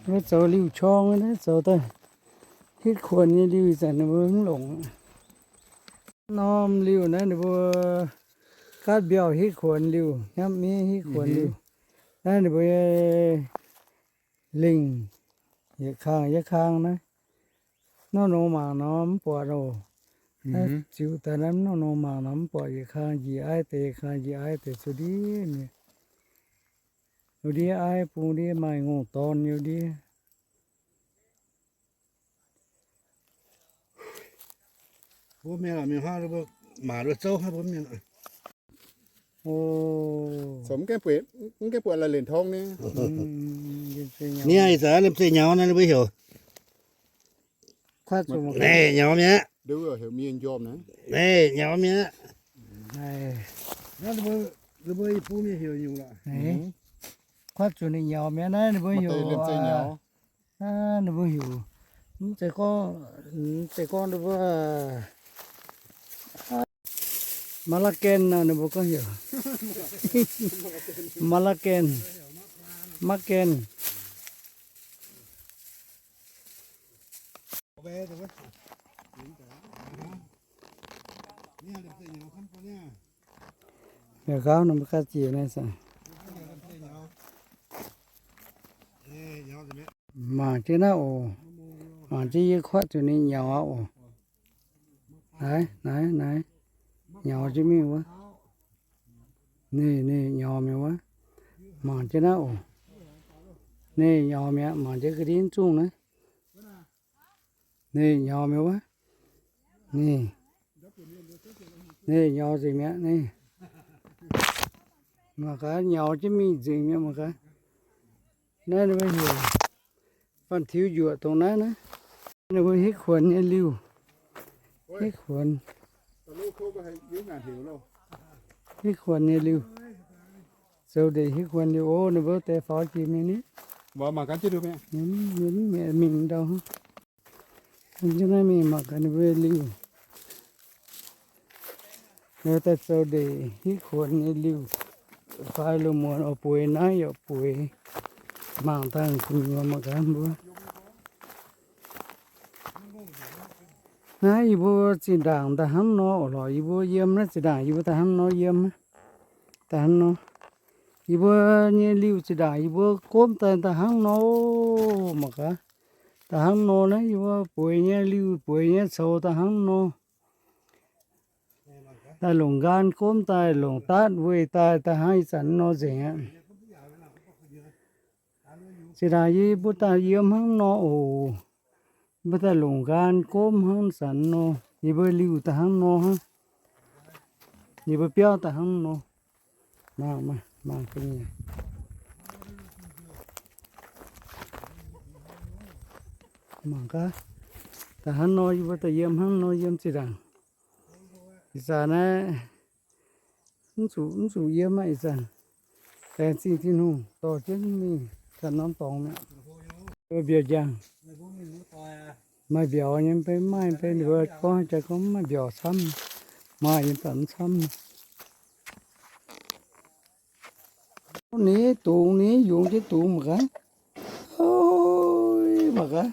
Mbuo zoux liuh qorng naaiv, zoux daaih hitv kuonx nyei liuh, ih zanc ninh mbuo mv longc. Norm liuh naaiv ninh mbuo gaatv mbiauh hitv kuonx liuh, hnamv miev hitv kuonx liuh. Naaiv ninh mbuo lingh yietc kang yietc kang naaiv. Norm nor mangc nor mv buatc oc. Naaiv ziux daaih naaiv norm nor mangc nor mv buatc yietc kang njiec aiv deix, kang njiec aiv deix cuotv ndiev mingh. Wuov ndiev aiv bung ndiev maaih ngongh dorn nyei ndiev. Mbuo mienh, mienh hnangv mbuo maac mbuo zouv hnangv mbuo mienh. Zoux mv gaengh buatc, mv gaengh buatc la'lenc torngv ni. Ni ih zanc lemh zeih nyaux naaiv ninh mbuo heuc. Naaiv nyaux mi'aqv. Naaiv nyaux mi'aqv. Kuatv zuqc ninh nyaux mi'aqv naaiv ninh mbuo heuc. Ninh mbuo heuc, mv zeiz gorngv, mv zeiz gorngv ninh mbuo Mala Ken nor, ninh mbuo gorngv heuc Mala Ken, Mala Ken. Yaac gauv nor mbuo ganh jiex naaiv. Mangc jienv naaiv oc. Mangc jienv yie kuatv zuqc ninh nyaux aqv oc. Naaiv, naaiv, naaiv. Nyaux jienv mingh wuov. Ninh, ninh nyaux mi'aqv wuov. Mangc jienv naaiv oc. Ninh nyaux mi'aqv, mangc jienv ga'ndiev zungh naaiv. Ninh nyaux mi'aqv wuov. Ninh, ninh nyaux nzengc mi'aqv ninh. Mangc gaax, nyaux jienv mingh nzengc mi'aqv mangc gaax. Naaiv ninh mbuo heuc faanh tiux njuoqc dongh naaiv naaiv. Ninh mbuo hitv kuonx nyei liuh. Hitv kuonx. Hitv kuonx nyei liuh. Zoux ndeic hitv kuonx liuh ov, ninh mbuo deix faaux jiex mingh ni. Mv mingh ndau. Jienv naaiv mingh mangc gaax ninh mbuo liuh. Ninh daaih zoux ndeic hitv kuonx nyei liuh. Faix lungh muonz oix bueix naaiv yaac bueix. Mangc dangh gu'nyuoz mangc gaax mbuo. Naaiv yie mbuo zinh ndaangc daaih hnangv nor oc lorqc, yie mbuo yiem naaiv zinh ndaangc yie mbuo daaih hnangv nor yiem. Daaih hnangv nor. Yie mbuo nyei liuh zinh ndaangc yie mbuo gomv daaih daaih hnangv nor oc mangc gaax. Daaih hnangv nor naaiv yie mbuo bueix nyei liuh bueix nyei coux daaih hnangv nor. Daaih longc nqaan gomv daaih longc daatv weih daaih daaih hnangv ih zanc nor nzengc aqv. Zinh ndaangc yie mbuo daaih yiem hnangv nor oc. Yie mbuo daaih longc nqaan gomv hnangv zanc nor. Yie mbuo liuh daaih hnangv nor hnangv. Yie mbuo biauv daaih hnangv nor. Mangc, mangc gaax. Daaih hnangv nor yie mbuo daaih yiem hnangv nor yiem zinh ndaangc. Ih zanc naaiv mv zuqc, mv zuqc yiem aqv ih zanc. Laengz zingh Tin-Hungh dorh jienv mingh ganh norm dorngx mi'aqv. Mbiaauc njang. Maaih mbiauz nyei mv bei, maaih mv bei ninh mbuo gorngv jaax gorngv maaih mbiauz camv. Maaih yiem baac mv camv. Ni dungz ni yungz jienv dungz mangc gaax. Ov, mangc gaax.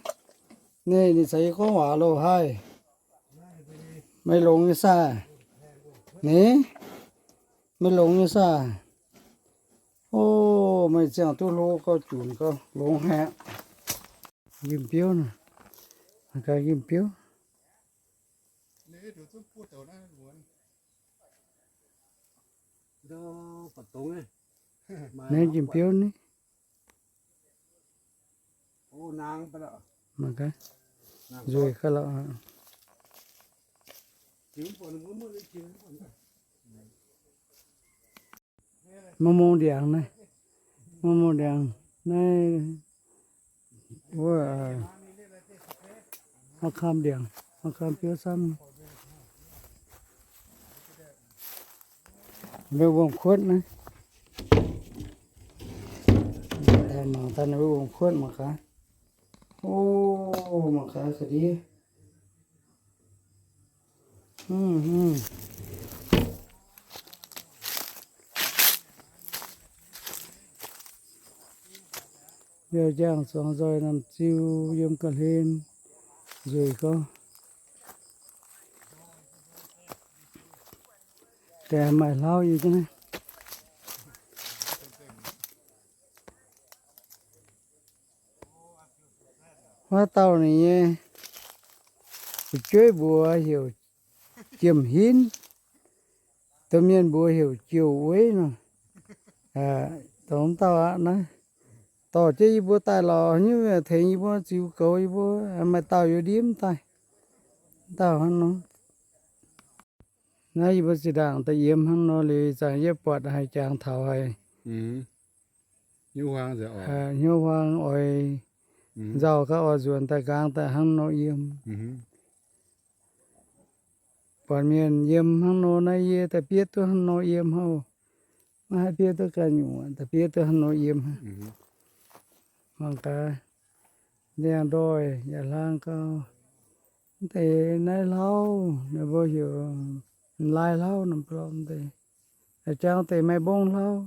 Naaiv ninh caux yie gorngv waac loh haih. Meih longx nyei saah? Ni, meih longx nyei saah? Ov, meih ziangh duqv hlo gauh junc gauh longx haic. Njimv-biouv nor, gaax njimv-biouv. Naaiv njimv-biouv ni. Mangc gaax, nzueic gaax lorqc. Mangc mangc ndiangx naaiv, mangc mangc ndiangx naaiv, wuov, mangc kaam ndiangx, mangc kaam biouv camv. Mbuo wuom-kuotv naaiv, mangc daaih wuom-kuotv mangc gaax. O, mangc gaax ga'ndiev. Biauv-njang zuangx nzoih namx ziu yiem ga'hlen nzueic gorngv. Deix maaih hlauv yie jienv naaiv. Huaav dauh ninh nyei fu'jueiv mbuox heuc Jiem Hinv, domh mienh mbuox heuc Jouh Weiv nor. Dongh dauh aqv naaiv. Dorh jienv yie mbuo daaih lorz nyei, tengx yie mbuo ziux goux yie mbuo, maaih dauh yiem ndiev daaih. Dauh hnangv nor. Naaiv yie mbuo zinh ndaangc daaih yiem hnangv nor liuz, ih zanc yie buatc haiz jangx taux haiz hnyouv huaang oix nzauh gaax oix nzuonx daaih nqaang daaih hnangv nor yiem. Buatc mienh yiem hnangv nor naaiv, yie daaih bietv duqv hnangv nor yiem hov. Maiv haih bietv duqv ganh nyungc, daaih bietv duqv hnangv nor yiem. Mangc gaax, ndiangx-ndoih yaac hlang gau. Mv deix naaiv hlauv, ninh mbuo heuc m'laaih hlauv norm blorm deix. Jangx deix maaih mbong hlauv.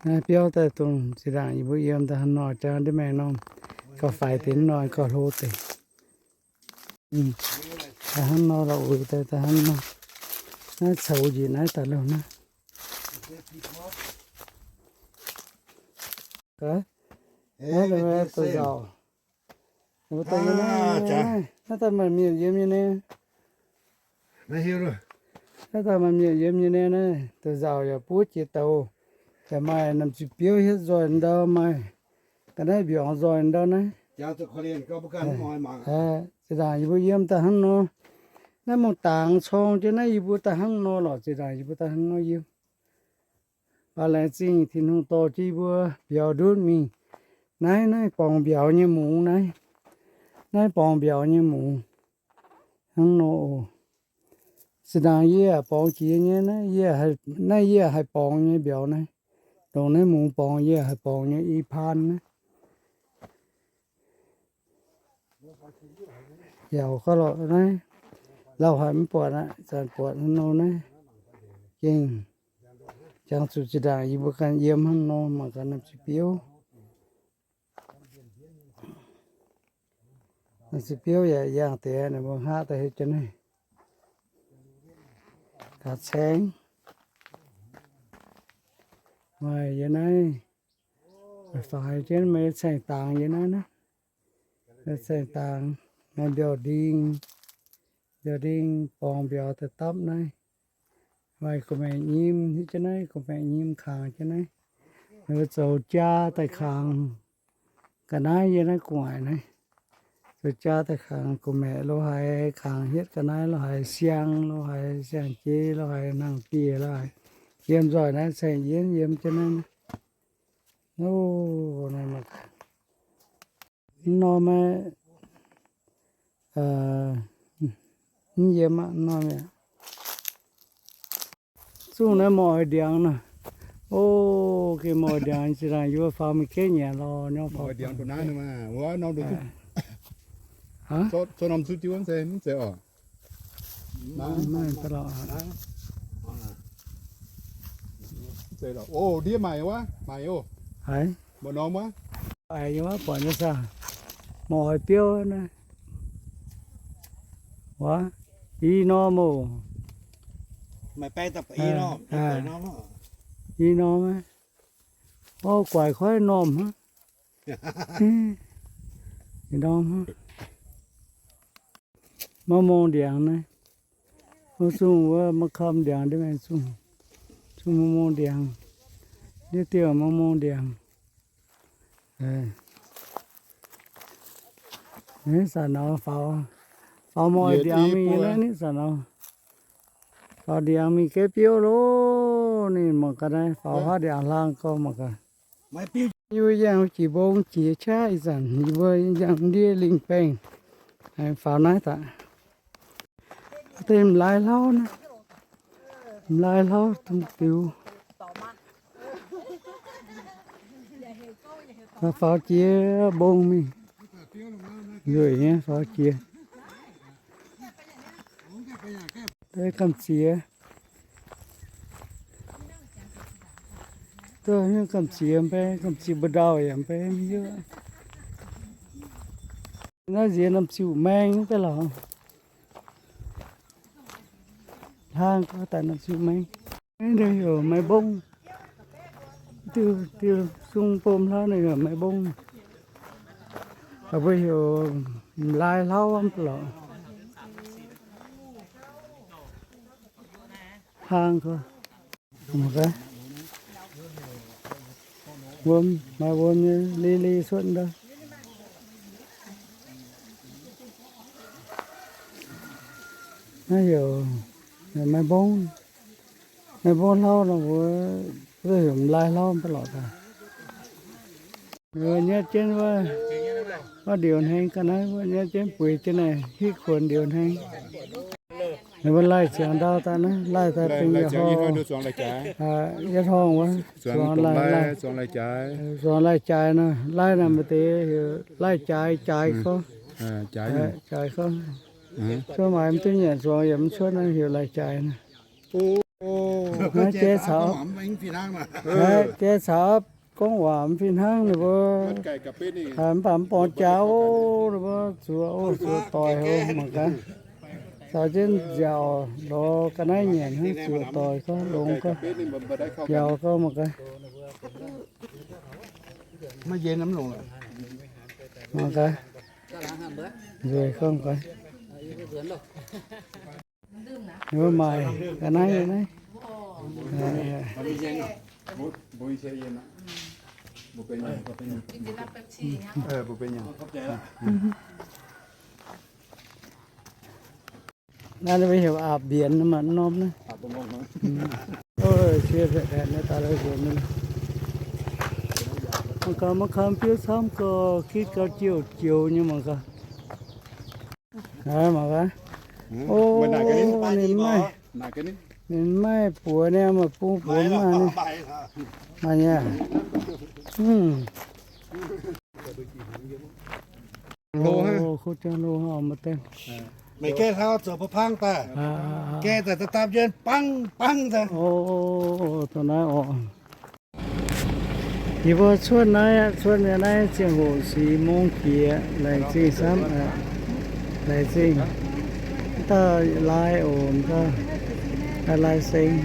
Naaiv biauv daaih dongh zinh ndaangc yie mbuo yiem daaih hnangv nor, jangx ndiev maengx norm gauh faix deix, nor gauh hlo deix. Daaih hnangv nor lorqc, uix daaih, daaih hnangv nor. Naaiv coux njiec naaiv daaih loh naaiv. Naaiv daaih nzauc. Naaiv daaih maaih mienh yiem nyei naaiv. Naaiv daaih maaih mienh yiem nyei naaiv, naaiv daaih nzauc yaac buov jiex douz, yaac maaih namx ziqc biouv hietv nzoih ndau, maaih ga'naaiv mbiorngz nzoih ndau naaiv. Zinh ndaangc yie mbuo yiem daaih hnangv nor. Naaiv mungh dangx corng jienv naaiv yie mbuo daaih hnangv nor lorqc, zinh ndaangc yie mbuo daaih hnangv nor yiem. Baac laengz zingh Tin-Hungh dorh jienv yie mbuo mbiauz ndutv mingh. Naaiv, naaiv borngz mbiauz nyei mungz naaiv. Naaiv borngz mbiauz nyei mungz. Hnangv nor oc. Zinh ndaangc yie yaac borngz jiex nyei naaiv, naaiv yie haih borngz nyei mbiauz naaiv. Dongh naaiv mungz borngz yie haih borngz nyei i paan naaiv. Yaac gauh lorqc naaiv, lauh haic mv buatc aqv, zanc buatc nor naaiv. Gengh jangx zuqc zinh ndaangc yie mbuo ganh yiem hnangv nor mangc gaax namx ziqc biouv. Namx ziqc biouv yaac yangh deix, ninh mbuo hngaqv daaih hietv jienv naaiv. Gaax caengx. Maaih yie naaiv, faaux jienv maaih caengx dangx yie naaiv naaiv. Caengx dangx, maaih mbiauz-nding, mbiauz-nding borngz mbiauz daaih dapv naaiv. Maaih gu'maeqc nyim hietv jienv naaiv, gu'maeqc nyim kangx jienv naaiv. Ninh mbuo zoux jaa daaih kangx ga'naaiv yie naaiv gu'nguaaic naaiv. Zoux jaa daaih kangx gu'maeqc lo haaix, kangx hietv ga'naaiv lo haaix, siang lo haaix, siang-jeiv lo haaix, nangh dieh lo haaix, yiem nzoih naaiv caengx yienv yiem jienv naaiv. Ov, naaiv mangc gaax. Mv norm maiv, mv yiem aqv, mv norm mi'aqv. Zungh naaiv mv oix ndiangx nor. O, gengh mv oix ndiangx, zinh ndaangc yie mbuo faaux mingh gaeqv nyanc lorz nyorx faaux. Maiv, maiv, maiv lorqc. Ndiev maaic wuov, maaic oc. Haiz, mbu'ndongx wuov, haiz nyei wuov, buatc nyei saah? Mv oix biouv naaiv. Wuov, i norm oc. I norm maiv? O, guaix koiv normh hnangv. I norm hnangv. Maiv mong ndiangx naaiv. Wuov zungh wuov maiv kam ndiangx ndiev maengx zungh. Zungh maiv mong ndiangx. Ndiev diuh maiv mong ndiangx. Nitv zanc nor faaux, faaux mv oix ndiangx mingh naaiv, nitv zanc nor. Faaux ndiangx mingh gaeqv biouv loh. Ninh mangc gaax naaiv, faaux haav ndiangx hlang gorngv mangc gaax. Yie mbuo yangh jiex mbong jiex qaqv ih zanc, yie mbuo yangh ndiev lingh baengh faaux naaiv daaih. Deix m'laaix hlauv naaiv, m'laaix hlauv dongh diuh. Faaux jiex mbong mingh, nzueic nyei faaux jiex. Deix gamh ziex. Duqv nyei gamh ziex mbaeng, gamh ziex mbu'ndongx yaac mbaeng nyei. Naaiv nziex norm ziuh maeng daaih lorqc. Hlang gorx daaih norm ziuh maeng. Naaiv heuc maiv mbong. Diuh, diuh zung bom hlauv naaiv heuc maiv mbong. Mbuo heuc m'laaih hlauv lorqc. Hlang gorx. Wuom, maaih wuom nyei, li li cuotv ndau. Naaiv heuc maiv mbong, maiv mbong hlauv nor, mbuo heuc m'laaih hlauv mv baac lorqc daaih. Nyetv jienv wuov, wuov ndiux hnengx ga'naaiv, wuov nyetv jienv bueix jienv naaic hitv kuonx ndiux hnengx. Ninh mbuo laih ziangx ndau daaih naaiv, laih daaih benx yietc horngh, yietc horngh wuov, zuangx laih, zuangx laih jaaix nor, laih naaic maaih deix heuc laih jaaix, jaaix gorngv, jaaix gorngv. Cuotv maaiz mv duqv nyanc zuangx yaac mv cuotv naaiv heuc laih jaaix nor. Jai caux, jai caux gorngv waac mv fih hnangv ninh mbuo, mv baac mv borngz jaax oc, ninh mbuo zuoqc oc, zuoqc doic oc mangc gaax. Caux jienv nziaauc lorz ga'naaiv nyanc hnangv zuoqc doic gorngv longx gorngv, nziaauc gorngv mangc gaax. Maiv njien mv longx lorqc. Mangc gaax. Nzueic gorngv gaax. Ninh mbuo maaic ga'naaiv nyei naaiv. Naaiv ninh mbuo heuc aapv mbienx maaih norm naaiv. Ov, cie paetv-paetv naaiv daaih la'nzuonx mingh. Mangc gaax, mangc gaax, biouv camv gorx, gitv gau jouh joux nyei mangc gaax. Mangc gaax. Ov, ninh maiv, ninh maiv buoz nyei, maaih bung buoz mv maaih nyei. Maaih nyei. Ov, kuv jangv lo maaih deix. Meih gaeqv hlauv zoux ba'pangv daaih. Gaeqv daaih daav dapv njienv bangv bangv daaih. Ov, dongh naaiv oc. Yie mbuo cuotv naaiv, cuotv nyei naaiv ziangh hoc sic mong jiex, laengz zingh camv, laengz zingh. Dauh lai oc, dauh lai seng.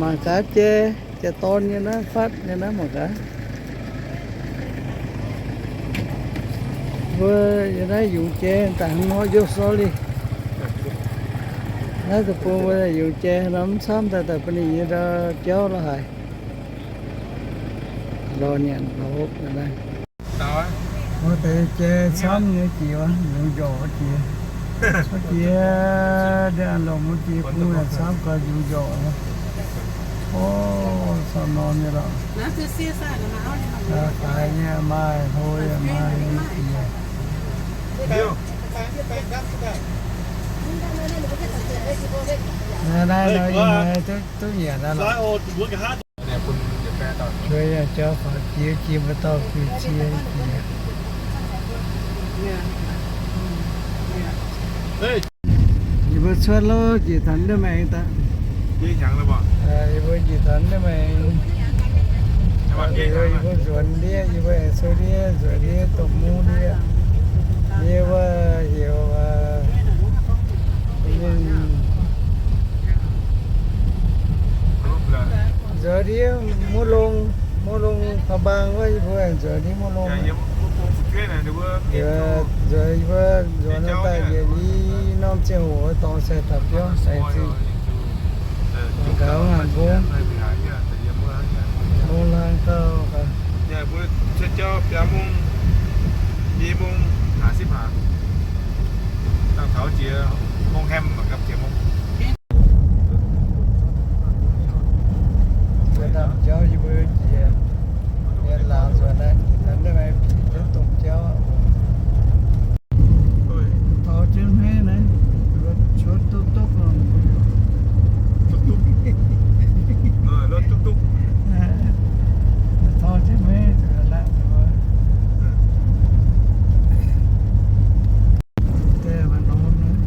Mangc gaax jai, jai-dorn nyei naaiv fatv nyei naaiv mangc gaax. Mbuo yiem naaiv yungz jai daaih hnangv nor yiem sorry. Naaiv deic-bung mbuo yungz jai nor mv camv daaih daaih bun ninh nyei ndau jauv la'haic. Lorz nyanc lorz hopv naaiv. Wuov deix jai camv nyei jiex, yungz njoqc jiex. Wuov jiex, ndiev longc wuov jiex bung yaac camv gau yungz njoqc. Ov, camv norm nyei lorqc. Faix nyei maaih, hlo yaac maaih nyei jiex. Naaiv nor ih hnoi duqv nyanc naaiv lorqc. Cuei yaac jauv faaux jiex jiex mbuo dauh fiuv cie jiex. Yie mbuo cuotv lo njiec taux ndiev maengx daaih. Yie mbuo njiec taux ndiev maengx. Yie mbuo nzuonx ndiev, yie mbuo aengx sou ndiev, nzuonx ndiev dongh mungv ndiev. Yie mbuo heuc ninh nzuonx ndiev muov longh, muov longh Baa Mbaang wuov, yie mbuo aengx nzuonx ndiev muov longh. Nzuonx yie mbuo nzuonx daaih njiec i norm ziangh hoc dorngx se dapv biauv laengz zingh. Gaux ngaanc mbong, mbong laanh gauh. Mbuo daaih jauv yie mbuo jiex mienh laangz nzuonx naaiv, taux ndiev maengx bic jienv domh jauv. Taux jienv hmeiv naaiv, cuotv duqv duqv. Taux jienv hmeiv zuqc laangz zuqc. Deix maaih norm naaiv.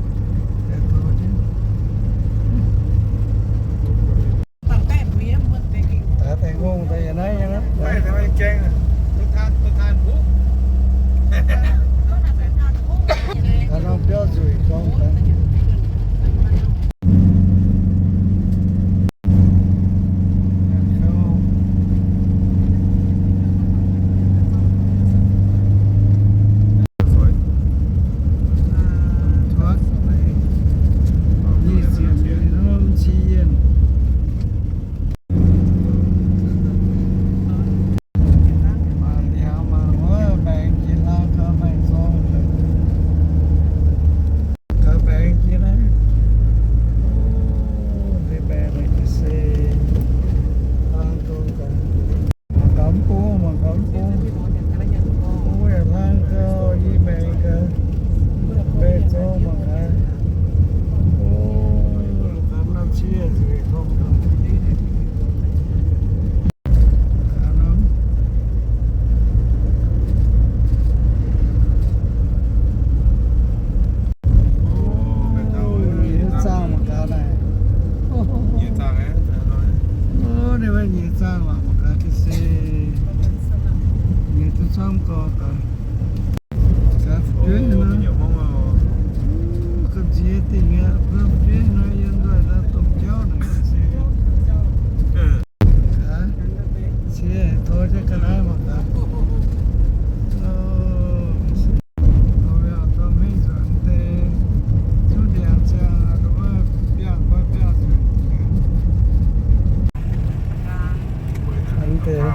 Norm gorx gaax. Gaax fu'jueiv nor. Ga'nziex dingh aqv, fu'jueiv nor yiem nzoih daaih domh jauv naaic se. Gaax, cie tov jienv ga'naaiv mangc gaax. Tov mengh nzuonx deix, zuqv ndiangx ziangh, biangh, biangh nzuonx deix.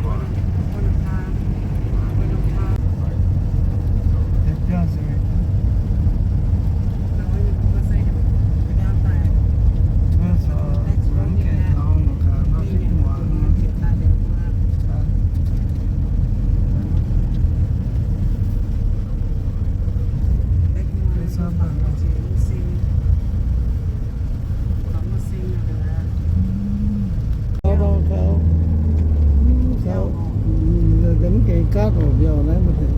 Mv gaengh gaatv oc, mbiauz naaiv maaih deix.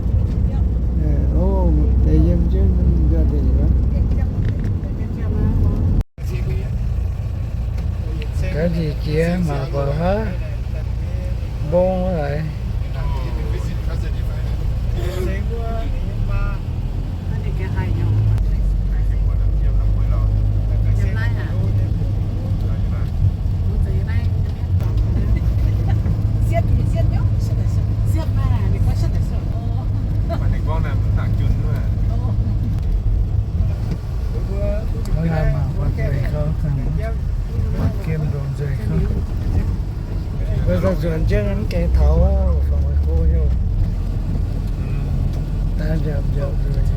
Deix yiem jienv mbiauz deix. Gaax njiec jiex mangc buatc haav mbong laaix. Mangc buatc nzueic gauh, buatc kiem ndongc nzueic gauh. Mbuo daaih nzuonx jienv mv gaengh taux, fangx meih go nyei. Daaih mbiauz mbiauz nzueic.